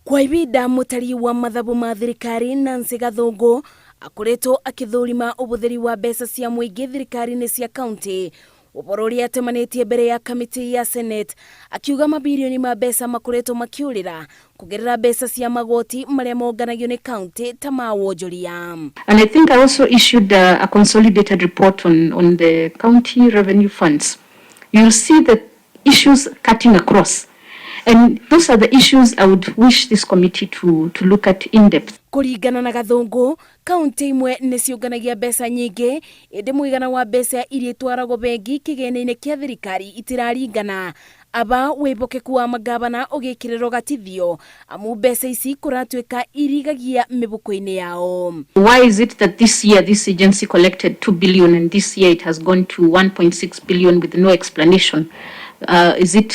Kwa ibinda mũtari wa mathabu ma thirikari Nancy Gathungu akoretwo akĩthũrima ũbũthĩri wa mbeca cia mũingĩ thirikari-inĩ cia kaunti. Ũhoro ũrĩa atemanĩtie mbere ya kamĩtĩ ya Senate akiuga mabirioni ma mbeca makoretwo makĩũrĩra kũgerera mbeca cia magoti marĩa monganagio nĩ kaunti ta ma wonjoria. And I think I also issued a consolidated report on the county revenue funds. You'll see the issues cutting across. And those are the issues I would wish this committee to look at in depth. Kũringana na Gathungu, kaunti imwe nĩ ciũnganagia mbeca nyingĩ, ĩndĩ mũigana wa mbeca iria itwaragwo bengi kĩgĩna-inĩ kĩa thirikari itiraringana. Aba wĩhokeku wa magavana ũgĩkĩrĩrwo gatithio amu mbeca ici kũratuĩka irigagia mĩbuko-inĩ yao. Why is it that this year this agency collected 2 billion and this year it has gone to 1.6 billion with no explanation? Is it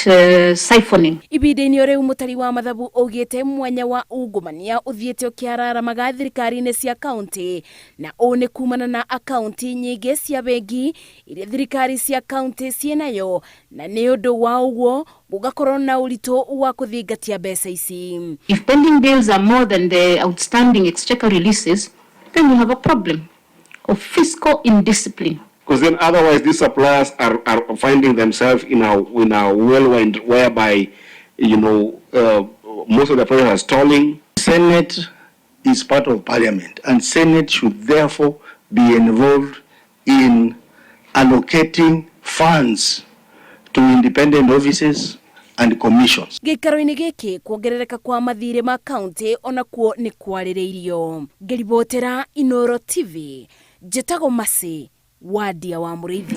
siphoning? Ibinda-inĩ o rĩu mũtari wa mathabu augĩte mwanya wa ungumania ũthiĩte ũkĩararamaga thirikari-inĩ cia kaunti, na ũũ nĩ kumana na akaunti nyingĩ cia bengi iria thirikari cia kaunti ciĩnayo, na nĩ ũndũ wa ũguo gũgakorwo na ũritũ wa kũthingatia mbeca ici. If pending bills are more than the outstanding exchequer releases, then you have a problem of fiscal indiscipline. Because then otherwise these suppliers are finding themselves in a whirlwind whereby most of the projects are stalling. Senate is part of Parliament, and Senate should therefore be involved in allocating funds to independent offices and commissions. Gĩikaro-inĩ gĩkĩ, kuongerereka kwa mathirĩ ma kaunti onakuo nĩ kwarĩrĩirio. Ngĩribotera Inoro TV, njĩtagwo Masi Wadia wa Mũrĩithi.